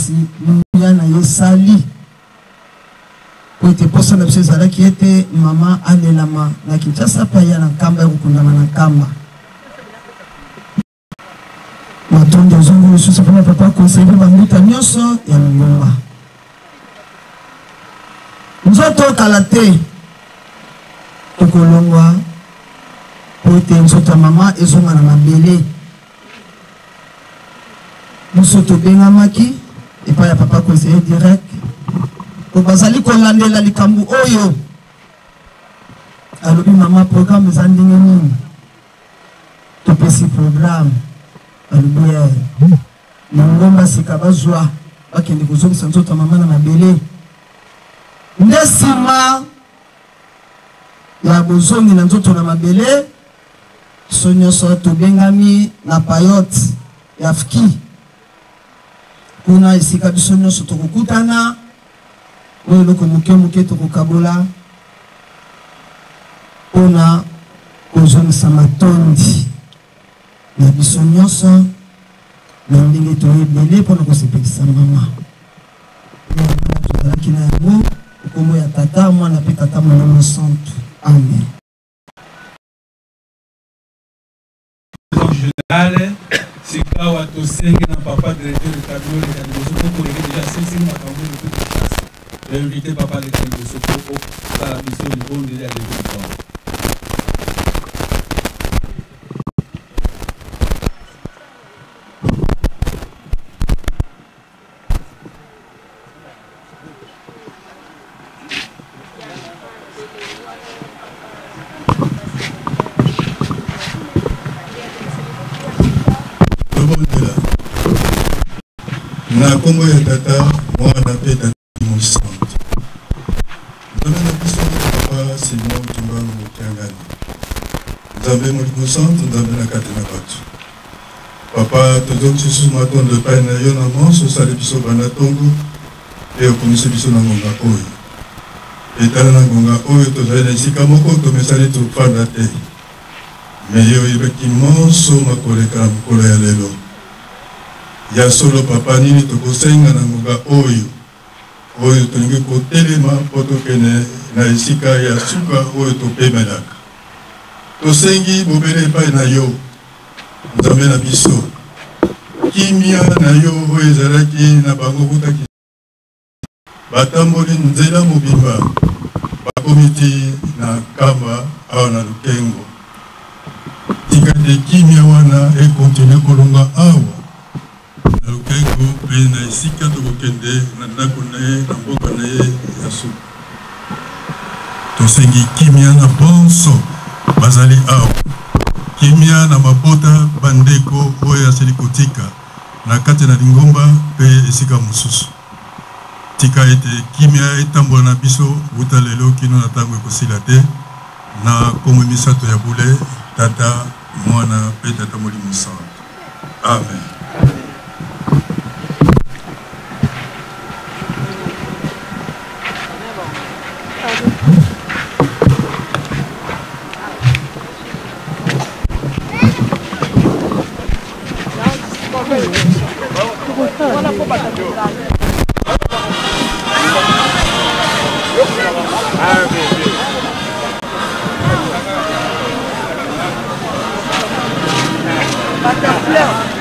Kasi nguya na ye esali mpo ete mposa na biso ezalaki ete mama alelama na Kinshasa mpe aya na Nkamba ya kokundama na Nkamba. Matondo ezongi lisusu mpo na papa conseiller mpe bambuta nyonso ya lingomba. Nzoto kala te tokolongwa mpo ete nzoto ya mama ezonga na mabele. Biso tobengamaki epai ya papa conseiller direct mpo bazali kolandela likambo oyo. Alobi mama, programme eza ndenge nini? Topesi programme, alobi eh, lingomba sika bazwa bakende kozongisa nzoto ya mama na mabele. Nde nsima ya bozongi na nzoto na mabele, biso nyonso tobengami na payote ya fki kuna esika biso nyonso tokokutana, oyo eloko moke moke tokokabola mpo na kozongisa matondi na biso nyonso na ndenge toye ebele mpo na kosepelisa mama. Tozalaki na yango nkombo ya Tata, Mwana mpe Tata Molimo Santu. Amen. Général sikawa tosengi na papa directeur de cabinet oleka liboso mpo koleke deja asilisi makambo oyo depuis Kinshasa. Invité papa aleka liboso mpo osala biso libondeli ya levée du corps. Tobondela na nkombo ya Tata, Mwana mpe Tata Mosantu. Nzambe na biso, Papa Simon Kimbangu Kiangani, Nzambe Molimo Santu, Nzambe na kati na bato. Papa, tozongisi lisusu matondo epai na yo na manso osali biso banda ntongo mpe okomisi biso na ngonga oyo. Etala na ngonga oyo tozali na esika moko tomesani tofanda te. Me yo oyebaki manso makoleka na mokolo ya lelo. Ya solo papa, nini tokosenga na ngonga oyo oyo tolingi kotelema mpo tokende na esika ya suka oyo topemelaka? Tosengi bobele epai na yo, Nzambe na biso, kimia na yo oyo ezalaki na bango kuta batamboli nzela mobimba bakomi ti na Nkamba awa na Lukengo. Tika ete kimia wana ekontinue kolonga awa na Lukengo mpe na esika tokokende na ndako na ye na mboka na ye ya suka. Tosengi kimia na bonso bazali awa, kimia na mabota, bandeko oyo asili kotika na kati na lingomba mpe esika mosusu. Tika ete kimia etambola na biso wuta lelo kino na ntango ekosila te, na nkombo misato ya bule, Tata, Mwana mpe Tata Molimo Santu. Amen. Butterfly.